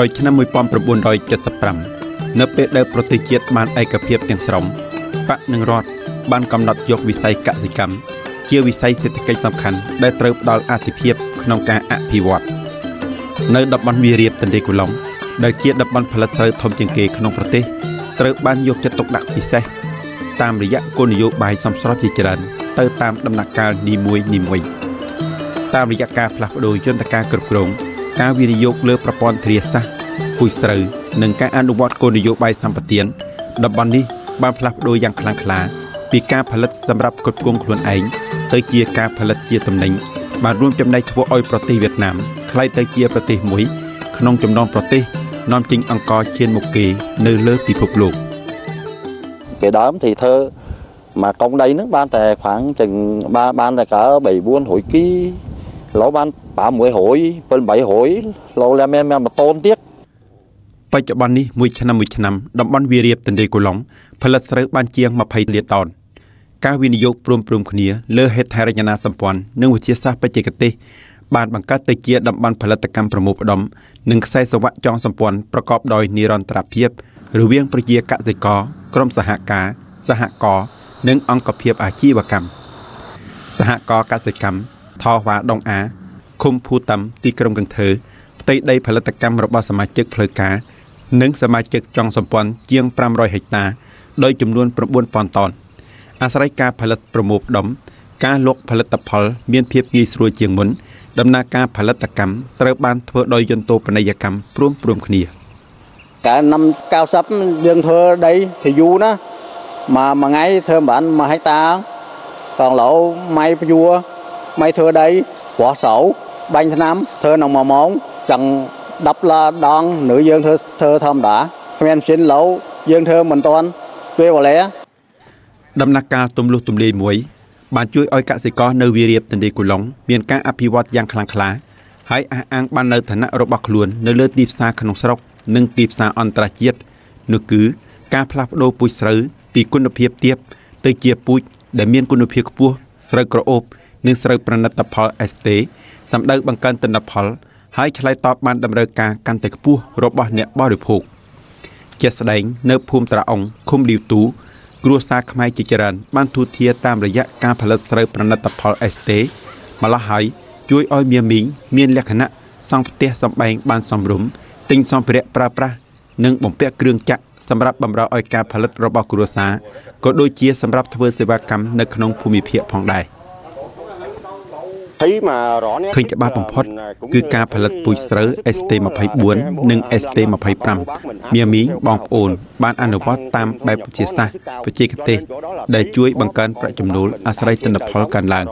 ដោយឆ្នាំ1975នៅពេលដែលប្រទេសជាតិបានឯកភាពទាំងស្រុងបកនិងរដ្ឋបានកំណត់យកវិស័យកសិកម្មជាវិស័យសេដ្ឋកិច្ចសំខាន់ដែលត្រូវផ្ដល់អាទិភាពក្នុងការអភិវឌ្ឍនៅតំបន់វារីបទន្លេកូឡុងដែលជាតំបន់ផលិតស្រូវធំជាងគេក្នុងប្រទេសត្រូវបានយកចិត្តទុកដាក់ពិសេសតាមរយៈគោលនយោបាយសមស្របជាច្រើនទៅតាមដំណាក់កាលនីមួយៗតាមរយៈការផ្លាស់ប្ដូរយន្តការគ្រប់គ្រងការវិនិយោគលើប្រព័ន្ធធារាសាស្ត្រពូជស្រូវនិងការអនុវត្តគោលនយោបាយសម្បទានតំបន់នេះបានផ្លាស់ប្ដូរយ៉ាងខ្លាំងក្លាពីការផលិតសម្រាប់ផ្គត់ផ្គង់ខ្លួនឯងទៅជាការផលិតជាទំនិញបានរួមចំណែកធ្វើឲ្យប្រទេសវៀតណាមក្លាយទៅជាប្រទេសមួយក្នុងចំណោមប្រទេសនាំចេញអង្ករឈានមុខគេនៅលើពិភពលោកពីដើមthìធ្វើមកកងដីហ្នឹងបានតែkhoảng chừngបានតែកើ3 400គីឡូបាន600 7 800ឡូលែមាន1តូនទៀតបច្ចុប្បន្ននេះមួយឆ្នាំមួយឆ្នាំតំបន់វារីបទន្លេកូឡុងផលិតស្រូវបានជាង20លានតោនការវិនិយោគព្រមៗគ្នាលើហេដ្ឋារចនាសម្ព័ន្ធនិងវិទ្យាសាស្ត្របច្ចេកទេសបានបង្កើតទៅជាតំបន់ផលិតកម្មប្រមូលផ្ដុំនិងខ្សែសង្វាក់ចងសម្ព័ន្ធប្រកបដោយនិរន្តរភាពរវាងប្រជាកសិករក្រុមសហការសហករណ៍និងអង្គភាពអាជីវកម្មសហករណ៍កសិកម្មថវ៉ាដងអាឃុំភូតាំទីក្រុងកន្ធើផ្ទៃដីផលិតកម្មរបស់សមាជិកផ្លូវការនិងសមាជិកចងសម្ព័ន្ធជាង500ហិកតាដោយចំនួន9000តោនអាស្រ័យការផលិតប្រមូលផ្ដុំការលក់ផលិតផលមានភាពងាយស្រួលជាងមុនដំណើរការផលិតកម្មត្រូវបានធ្វើដោយយន្តូបនីយកម្មព្រមៗគ្នាកាលឆ្នាំ90យើងធ្វើដីthìយូរណាមួយថ្ងៃធ្វើមិនបាន1ហិកតាកងឡូម៉ៃព្យួរម៉ៃធ្វើដីព្រោះស្រូវបាញ់ថ្នាំធ្វើក្នុង1ម៉ោងចង់10ឡាដងឬយើងធ្វើធម្មតាគ្មានម៉ាស៊ីនឡូយើងធ្វើមិនតាន់ពេលវេលាដំណាក់កាលទំលុះទំលាយមួយបានជួយឲ្យកសិករនៅវារីបទន្លេកូឡុងមានការអភិវឌ្ឍយ៉ាងខ្លាំងក្លាហើយអះអាងបាននៅឋានៈរបស់ខ្លួននៅលើទីផ្សារក្នុងស្រុកនិងទីផ្សារអន្តរជាតិនោះគឺការផ្លាស់ប្ដូរពូជស្រូវពីគុណភាពទាបទៅជាពូជដែលមានគុណភាពខ្ពស់ស្រូវក្រអូបនិងស្រូវប្រណិតផល ST សម្ដៅបង្កើនទិន្នផលហើយឆ្លើយតបបានតម្រូវការកាន់តែខ្ពស់របស់អ្នកបរិភោគជាក់ស្ដែងនៅភូមិត្រាអុងឃុំលីវទូគ្រួសារខ្មែរជាច្រើនបានទូធាតាមរយៈការផលិតស្រូវប្រណិតផល ST ម្ល៉េះហើយជួយឲ្យមាមីងមានលក្ខណៈសង់ផ្ទះសម្បែងបានសមរម្យទិញសម្ភារៈប្រើប្រាស់និងបំពាក់គ្រឿងចក្រសម្រាប់បម្រើឲ្យការផលិតរបស់គ្រួសារក៏ដូចជាសម្រាប់ធ្វើសេវាកម្មនៅក្នុងភូមិភាគផងដែរឃើញច្បាស់បំផុតគឺការផលិតពូជស្រូវ ST24 និង ST25 មាមីងបងប្អូនបានអនុវត្តតាមបែបវិទ្យាសាស្ត្របច្ចេកទេសដែលជួយបង្កើនប្រាក់ចំណូលអាស្រ័យទិន្នផលកើនឡើង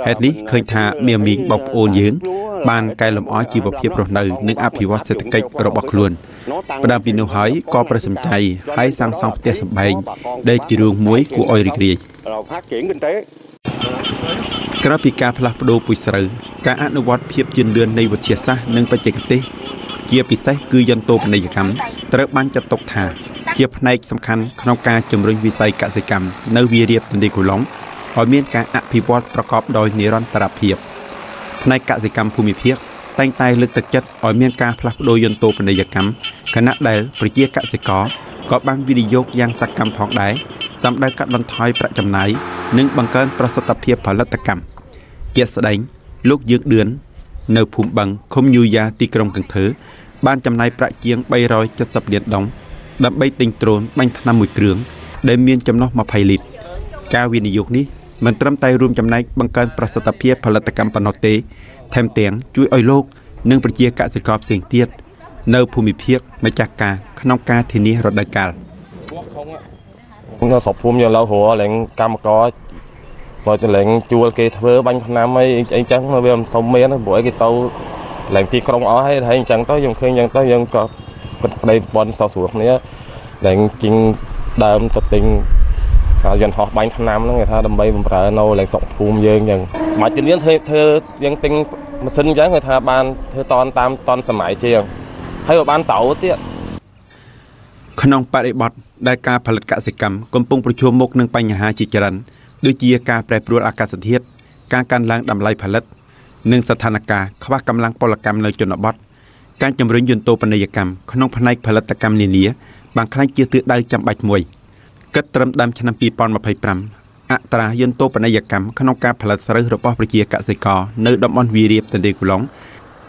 ហេតុនេះឃើញថាមាមីងបងប្អូនយើងបានកែលម្អជីវភាពរស់នៅនិងអភិវឌ្ឍសេដ្ឋកិច្ចរបស់ខ្លួនផ្ដើមពីនោះហើយក៏ប្រសំចៃហើយសាងសង់ផ្ទះសម្បែងដែលជារឿងមួយគួរឲ្យរីករាយក្រៅពីការផ្លាស់ប្ដូរពូជស្រូវការអនុវត្តភាពជឿនលឿននៃវិទ្យាសាស្ត្រនិងបច្ចេកទេសជាពិសេសគឺយន្តូបនីយកម្មត្រូវបានចាត់ទុកថាជាផ្នែកសំខាន់ក្នុងការជំរុញវិស័យកសិកម្មនៅវារីបទន្លេកូឡុងឲ្យមានការអភិវឌ្ឍប្រកបដោយនិរន្តរភាពផ្នែកកសិកម្មភូមិភាគតែងតែលើកទឹកចិត្តឲ្យមានការផ្លាស់ប្ដូរយន្តូបនីយកម្មខណៈដែលប្រជាកសិករក៏បានវិនិយោគយ៉ាងសកម្មផងដែរសម្ដៅកាត់បន្ថយប្រាក់ចំណាយនិងបង្កើនប្រសិទ្ធភាពផលិតកម្មជាក់ស្ដែងលោកយើងឌឿននៅភូមិបឹងឃុំញូយ៉ាទីក្រុងកន្ធើបានចំណាយប្រាក់ជាង370លានដុងដើម្បីទិញដ្រូនបាញ់ថ្នាំមួយគ្រឿងដែលមានចំណុះ20លីត្រការវិនិយោគនេះមិនត្រឹមតែរួមចំណែកបង្កើនប្រសិទ្ធភាពផលិតកម្មប៉ុណ្ណោះទេថែមទាំងជួយឲ្យលោកនិងប្រជាកសិករផ្សេងទៀតនៅភូមិភាគម្ចាស់ការក្នុងការធានារដូវកាលនៅស្រុកភូមិយើងឡូវរឡើងកម្មករបើទៅឡើងជួលគេធ្វើបាញ់ថ្នាំអីអីចឹងវាមិនសមមានព្រោះអីគេទៅឡើងទីក្រុងអស់ហើយហើយអញ្ចឹងទៅយើងឃើញអញ្ចឹងទៅយើងក៏គិតប្តីប្រពន្ធសោះស្រួលគ្នាឡើងជិញដើមទៅទិញយន្តហោះបាញ់ថ្នាំហ្នឹងគេថាដើម្បីបំរើនៅឡើងស្រុកភូមិយើងអញ្ចឹងសម័យទីនេះធ្វើយើងទិញម៉ាស៊ីនអញ្ចឹងគេថាបានធ្វើតនតាមតនសម័យជាងហើយក៏បានតោទៀតក្នុងបរិបទដែលការផលិតកសិកម្មកំពុងប្រឈមមុខនឹងបញ្ហាជាច្រើនដូចជាការប្រែប្រួលអាកាសធាតុការកើនឡើងតម្លៃផលិតនិងស្ថានភាពខ្វះកម្លាំងពលកម្មនៅជនបទ ការជំរុញយន្តូបនីយកម្មក្នុងផ្នែកផលិតកម្មនានាបានក្លាយជាទិសដៅចាំបាច់មួយគិតត្រឹមដើមឆ្នាំ2025អត្រាយន្តូបនីយកម្មក្នុងការផលិតស្រូវរបស់ប្រជាកសិករនៅតំបន់វារីបទន្លេកូឡុង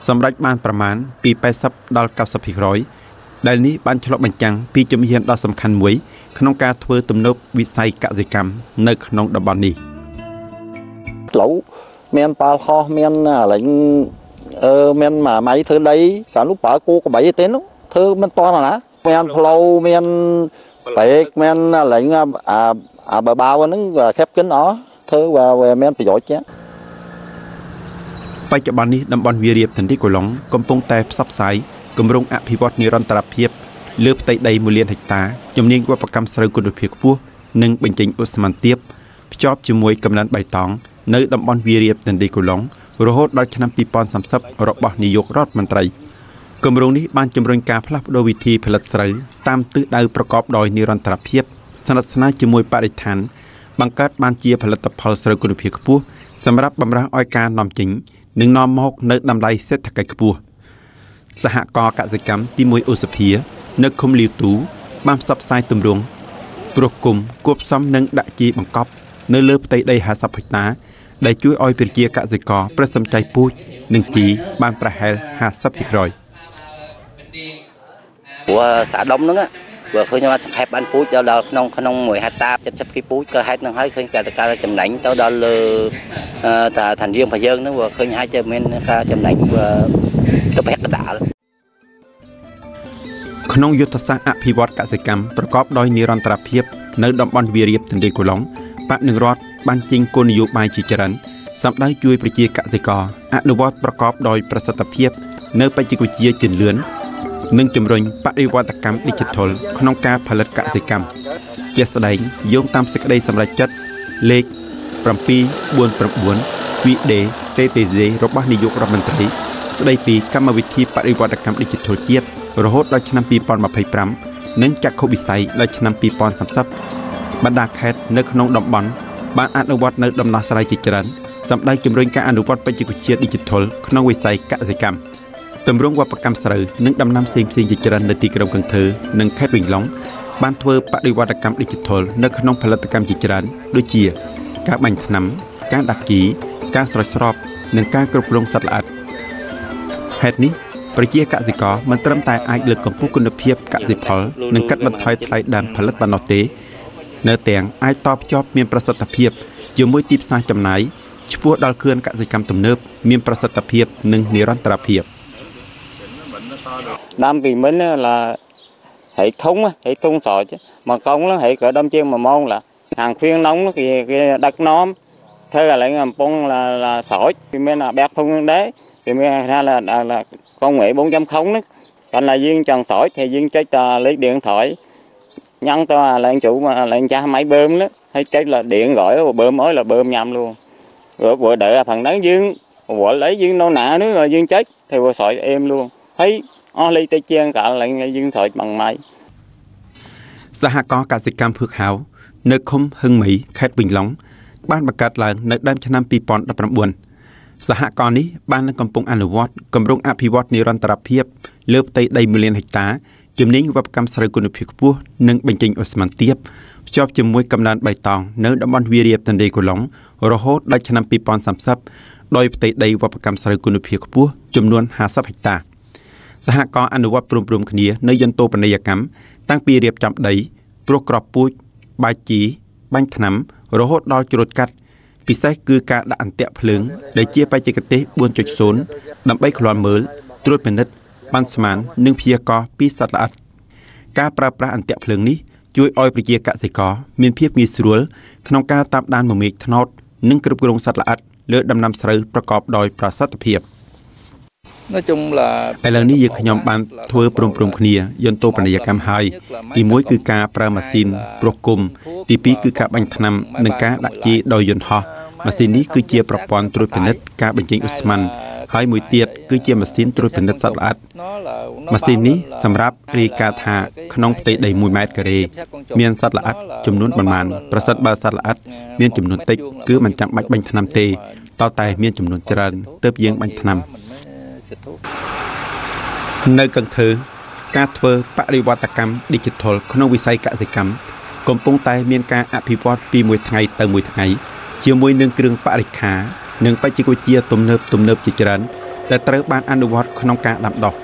សម្រេចបានប្រមាណពី80ដល់90%ដែលនេះបានឆ្លុះបញ្ចាំងពីជំហានដ៏សំខាន់មួយក្នុងការធ្វើទំនើបវិស័យកសិកម្មនៅក្នុងតំបន់នេះឡូវមានប៉ាល់ហោះមានអាឡិញមានមួយម៉ៃធ្វើដីកាលនោះប្រើគោក្របីទេនោះធ្វើមិនតន់ណាមានផ្លូវមានបែកមានអាឡិញអាបើបាវហ្នឹងខេបគិនអស់ធ្វើវាមានប្រយោជន៍ចាបច្ចុប្បន្ននេះតំបន់វារីបទន្លេកូឡុងកំពុងតែផ្សព្វផ្សាយគម្រោងអភិវឌ្ឍនិរន្តរភាពលើផ្ទៃដី1លានហិកតាជំនាញវប្បកម្មស្រូវគុណភាពខ្ពស់និងបញ្ចេញឧស្ម័នទាបភ្ជាប់ជាមួយកំណើនបៃតងនៅតំបន់វារីបទន្លេកូឡុងរហូតដល់ឆ្នាំ2030របស់នាយករដ្ឋមន្ត្រីគម្រោងនេះបានជំរុញការផ្លាស់ប្ដូរវិធីផលិតស្រូវតាមទិសដៅប្រកបដោយនិរន្តរភាពស្និទ្ធស្នាលជាមួយបរិស្ថានបង្កើតបានជាផលិតផលស្រូវគុណភាពខ្ពស់សម្រាប់បម្រើឲ្យការនាំចេញនិងនាំមកនូវតម្លៃសេដ្ឋកិច្ចខ្ពស់សហករណ៍កសិកម្មទី1ឧសភានៅឃុំលាវទូបានផ្សព្វផ្សាយទម្រង់ព្រោះគុំគួបផ្សំនឹងដាក់ជីបង្កប់នៅលើផ្ទៃដី50ហិកតាដែលជួយឲ្យប្រជាកសិករប្រសិទ្ធចៃពូជនិងជីបានប្រហែល50%ព្រោះសាដុំហ្នឹងបើឃើញว่าសង្ខេបបានពូជដល់ក្នុងក្នុង1ហិកតា70គីពូជក៏ហេតុហ្នឹងហើយឃើញការចំណេញទៅដល់លើតាឋានយើងរបស់យើងហ្នឹងបើឃើញអាចจะមានការចំណេញទៅប្រហែលកណ្ដាលក្នុងយុទ្ធសាស្ត្រអភិវឌ្ឍកសិកម្មប្រកបដោយនិរន្តរភាពនៅតំបន់វារីបទន្លេកូឡុងបកនឹងរដ្ឋបានចេញគោលនយោបាយជាច្រើនសម្ដៅជួយប្រជាកសិករអនុវត្តប្រកបដោយប្រសិទ្ធភាពនៅបច្ចេកវិទ្យាជឿនលឿននិងជំរុញបដិវត្តកម្មឌីជីថលក្នុងការផលិតកសិកម្មជាស្ដែងយោងតាមសេចក្តីសម្រេចចិត្តលេខ749 VD TTZ របស់នាយករដ្ឋមន្ត្រីស្ដីពីកម្មវិធីបដិវត្តកម្មឌីជីថលជាតិរហូតដល់ឆ្នាំ2025និងចក្ខុវិស័យដល់ឆ្នាំ2030បណ្ដាខេត្តនៅក្នុងតំបន់បានអនុវត្តនៅដំណោះស្រាយជាច្រើនសម្ដៅជំរុញការអនុវត្តបច្ចេកវិទ្យាឌីជីថលក្នុងវិស័យកសិកម្មទម្រង់វប្បកម្មស្រូវនិងដំណាំផ្សេងៗជាច្រើននៅទីក្រុងកង្ធ្វើនិងខេត្តវិញឡុងបានធ្វើបដិវត្តកម្មឌីជីថលនៅក្នុងផលិតកម្មជាច្រើនដូចជាការបាញ់ថ្នាំការដាក់ជីការស្រោចស្រពនិងការគ្រប់គ្រងសត្វល្អិតហេតុនេះប្រជាកសិករមិនត្រឹមតែអាចលើកកម្ពស់គុណភាពកសិផលនិងកាត់បន្ថយថ្លៃដើមផលិតប៉ុណ្ណោះទេនៅទាំងអាចតភ្ជាប់មានប្រសិទ្ធភាពជាមួយទីផ្សារចំណាយឆ្ពោះដល់គ្រឿនកសិកម្មទំនើបមានប្រសិទ្ធភាពនិងនិរន្តរភាព Đâm vì mình là hệ thống sỏi chứ mà công nó hệ cỡ đâm chiên mà môn là hàng khuyên nóng thì cái đất nóm thế là lại ngầm bông là sỏi thì mới là bẹt thun đấy thì mới ra là công nghệ 4.0 đó còn là duyên tròn sỏi thì duyên chết lấy điện thoại nhắn cho là anh chủ mà là anh cha máy bơm đó hay chết là điện gọi bơm mới là bơm nhầm luôn rồi vừa đợi phần đáng duyên vừa lấy duyên đâu nạ nữa rồi duyên chết thì vừa sỏi êm luôn thấy អស់លីទៅជាងកាលឡើងយើងស្រោចbằngម៉ៃ សហករណ៍កសិកម្មភឿកហៅនៅឃុំហឹងមីខេត្តវិញឡុងបានបង្កើតឡើងនៅដើមឆ្នាំ2019សហករណ៍នេះបាននឹងកំពុងអនុវត្តគម្រោងអភិវឌ្ឍនិរន្តរភាពលើផ្ទៃដី1លានហិកតាជំនាញវប្បកម្មស្រូវគុណភាពខ្ពស់និងបញ្ចេញឧស្ម័នទាបភ្ជាប់ជាមួយកំណើនបៃតងនៅតំបន់វារីបទន្លេកូឡុងរហូតដល់ឆ្នាំ2030ដោយផ្ទៃដីវប្បកម្មស្រូវគុណភាពខ្ពស់ចំនួន50ហិកតាសហករណ៍អនុវត្តព្រមៗគ្នានៅយន្តូបនីយកម្មតាំងពីរៀបចំដីព្រោះក្របពូជបាយជីបាញ់ថ្នាំរហូតដល់ច្រូតកាត់ពិសេសគឺការដាក់អន្ទាក់ភ្លើងដែលជាបច្ចេកទេស 4.0 ដើម្បីឃ្លាំមើលត្រួតពិនិត្យប៉ាន់ស្មាននិងព្យាករណ៍ពីសត្វល្អិតការប្រើប្រាស់អន្ទាក់ភ្លើងនេះជួយឲ្យប្រជាកសិករមានភាពងាយស្រួលក្នុងការតាមដានមមាចត្នោតនិងគ្រប់គ្រងសត្វល្អិតលើដំណាំស្រូវប្រកបដោយប្រសិទ្ធភាព Nói chung là ឥឡូវនេះយើងខ្ញុំបានធ្វើព្រមៗគ្នាយន្តូបនីយកម្មហើយទី1គឺការប្រើម៉ាស៊ីនព្រោះគុំទី2គឺការបាញ់ថ្នាំនិងការដាក់ជីដោយយន្តហោះម៉ាស៊ីននេះគឺជាប្រព័ន្ធត្រួតពិនិត្យការបញ្ចេញឧស្ម័នហើយមួយទៀតគឺជាម៉ាស៊ីនត្រួតពិនិត្យសត្វល្អិតម៉ាស៊ីននេះសម្រាប់រាយការណ៍ថាក្នុងផ្ទៃដី1ម៉ែត្រការ៉េមានសត្វល្អិតចំនួនប៉ុន្មានប្រសិនបើសត្វល្អិតមានចំនួនតិចគឺមិនចាំបាច់បាញ់ថ្នាំទេតើតែមានចំនួនច្រើនទើបយើងបាញ់ថ្នាំ xịt thuốc. នៅកឹងធើការធ្វើបរិវត្តកម្ម Digital ក្នុងវិស័យកសិកម្មកំពុងតែមានការអភិវឌ្ឍពីមួយថ្ងៃទៅមួយថ្ងៃជាមួយនឹងគ្រឿងបរិក្ខារនិងបច្ចេកវិទ្យាទំនើបៗជាច្រើនដែលត្រូវបានអនុវត្តក្នុងការដាំដុះ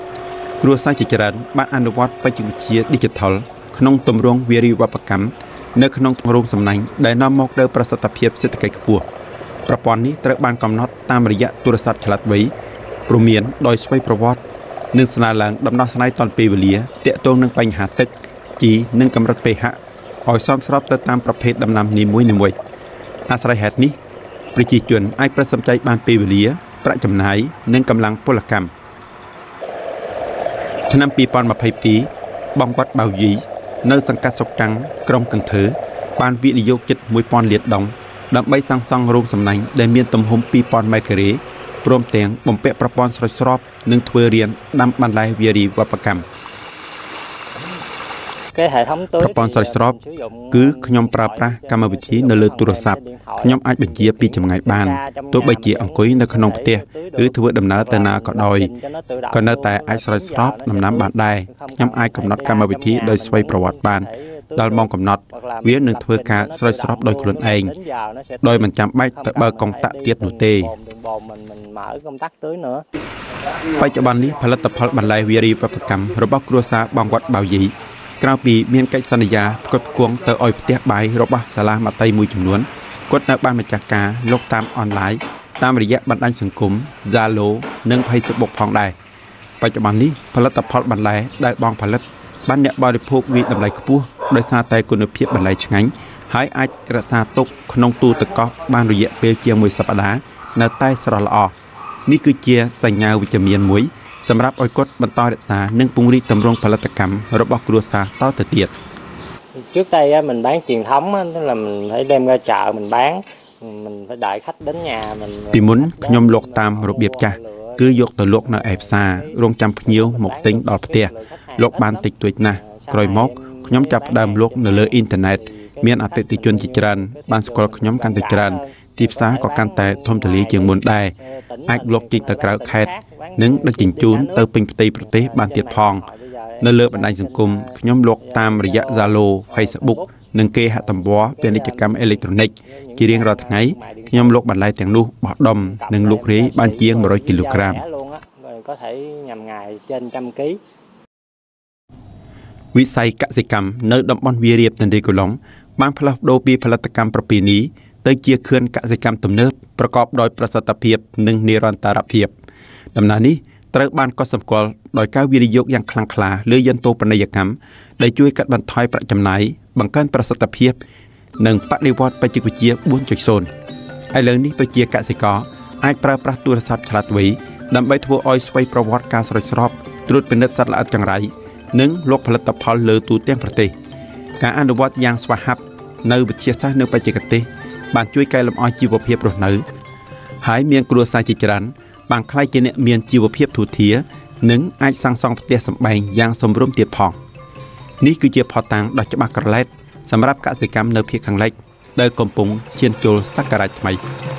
គ្រួសារជាច្រើនបានអនុវត្តបច្ចេកវិទ្យា Digital ក្នុងទម្រង់វារីវប្បកម្មនៅក្នុងរោងសំណាញ់ដែលនាំមកនូវប្រសិទ្ធភាពសេដ្ឋកិច្ចខ្ពស់ប្រព័ន្ធនេះត្រូវបានកំណត់តាមរយៈទូរស័ព្ទឆ្លាតវៃព្រមានដោយស្វ័យប្រវត្តិនិងស្នើឡើងដំណោះស្រាយទាន់ពេលវេលាទាក់ទងនឹងបញ្ហាទឹកជីនិងកម្រិត pH ឲ្យសមស្របទៅតាមប្រភេទដំណាំនីមួយៗអាស្រ័យហេតុនេះប្រជាជនអាចប្រសិទ្ធចៃបានពេលវេលាប្រាក់ចំណាយនិងកម្លាំងពលកម្មឆ្នាំ2022បងវត្តបៅយីនៅសង្កាត់សុកតាំងក្រុងកឹងធើបានវិនិយោគជិត1000លានដុងដើម្បីសាងសង់រោងសំណាញ់ដែលមានទំហំ2000ម៉ែត្រការ៉េព្រមទាំងបំពាក់ប្រព័ន្ធស្រោចស្រពនិងធ្វើរៀនដាំបន្លែវារីវប្បកម្មប្រព័ន្ធស្រោចស្រពគឺខ្ញុំប្រើប្រាស់កម្មវិធីនៅលើទូរស័ព្ទខ្ញុំអាចបញ្ជាពីចម្ងាយបានទោះបីជាអង្គុយនៅក្នុងផ្ទះឬធ្វើដំណើរទៅណាក៏ដោយក៏នៅតែអាចស្រោចស្រពដំណាំបានដែរខ្ញុំអាចកំណត់កម្មវិធីដោយស្វ័យប្រវត្តិបានដល់ម៉ោងកំណត់វានឹងធ្វើការស្រោចស្រពដោយខ្លួនឯងដោយមិនចាំបាច់ទៅបើកកុងតាក់ទៀតនោះទេបច្ចុប្បន្ននេះផលិតផលបន្លែវារីវប្បកម្មរបស់គ្រួសារបងវត្តបៅយីក្រៅពីមានកិច្ចសន្យាផ្គត់ផ្គង់ទៅឲ្យផ្ទះបាយរបស់សាលាមត្តេយ្យមួយចំនួនគាត់នៅបានម្ចាស់ការលក់តាមអនឡាញតាមរយៈបណ្ដាញសង្គម Zalo និង Facebook ផងដែរបច្ចុប្បន្ននេះផលិតផលបន្លែដែលបងផលិតបានអ្នកបរិភោគវាតម្លៃខ្ពស់ដោយសារតែគុណភាពបន្លែឆ្ងាញ់ហើយអាចរក្សាទុកក្នុងទូទឹកកកបានរយៈពេលជាងមួយសប្តាហ៍នៅតែស្រស់ល្អនេះគឺជាសញ្ញាវិជ្ជមានមួយសម្រាប់ឲ្យគាត់បន្តរក្សានិងពង្រីកទម្រង់ផលិតកម្មរបស់គ្រួសារតទៅទៀត Trước đây mình bán truyền thống tức là mình phải đem ra chợ mình bán mình phải đợi khách đến nhà mình ពីមុនខ្ញុំលក់តាមរបៀបចាស់គឺយកទៅលក់នៅឯផ្សាររងចាំភ្ញៀវមកទិញដល់ផ្ទះលក់បានតិចតួចណាស់ក្រោយមកខ្ញុំចាប់ផ្ដើមលក់នៅលើអ៊ីនធឺណិតមានអតិថិជនជាច្រើនបានស្គាល់ខ្ញុំកាន់តែច្រើនទីផ្សារក៏កាន់តែធំទូលាយជាងមុនដែរអាចលក់ចេញទៅក្រៅខេត្តនិងដឹកជញ្ជូនទៅពេញផ្ទៃប្រទេសបានទៀតផងនៅលើបណ្ដាញសង្គមខ្ញុំលក់តាមរយៈ Zalo Facebook និងគេហទំព័រពាណិជ្ជកម្មអេឡិចត្រូនិកជារៀងរាល់ថ្ងៃខ្ញុំលក់បន្លែទាំងនោះបោះដុំនិងលក់រាយបានជាង100គីឡូក្រាមវិស័យកសិកម្មនៅតំបន់វារាបទន្លេកូឡុងបានផ្លាស់ប្ដូរពីផលិតកម្មប្រពៃណីទៅជាខឿនកសិកម្មទំនើបប្រកបដោយប្រសិទ្ធភាពនិងនិរន្តរភាពដំណើរនេះត្រូវបានកត់សម្គាល់ដោយការវិនិយោគយ៉ាងខ្លាំងក្លាលើយន្តូបនីយកម្មដែលជួយកាត់បន្ថយប្រាក់ចំណាយបង្កើនប្រសិទ្ធភាពនិងបដិវត្តបច្ចេកវិទ្យា 4.0 ឥឡូវនេះប្រជាកសិករអាចប្រើប្រាស់ទូរស័ព្ទឆ្លាតវៃដើម្បីធ្វើឲ្យស្វ័យប្រវត្តិការស្រោចស្រពត្រួតពិនិត្យសត្វល្អិតចង្រៃនិងលក់ផលិតផលលើទូទាំងប្រទេសការអនុវត្តយ៉ាងស្វាហាប់នៅវិទ្យាសាស្ត្រនិងបច្ចេកទេសបានជួយកែលម្អជីវភាពរស់នៅហើយមានគ្រួសារជាច្រើនបានក្លាយជាអ្នកមានជីវភាពធូរធារនិងអាចសាងសង់ផ្ទះសម្បែងយ៉ាងសមរម្យទៀតផងនេះគឺជាភស្តុតាងដ៏ច្បាស់ក្រឡេតសម្រាប់កសិកម្មនៅភាគខាងលិចដែលកំពុងឈានចូលសករាជថ្មី។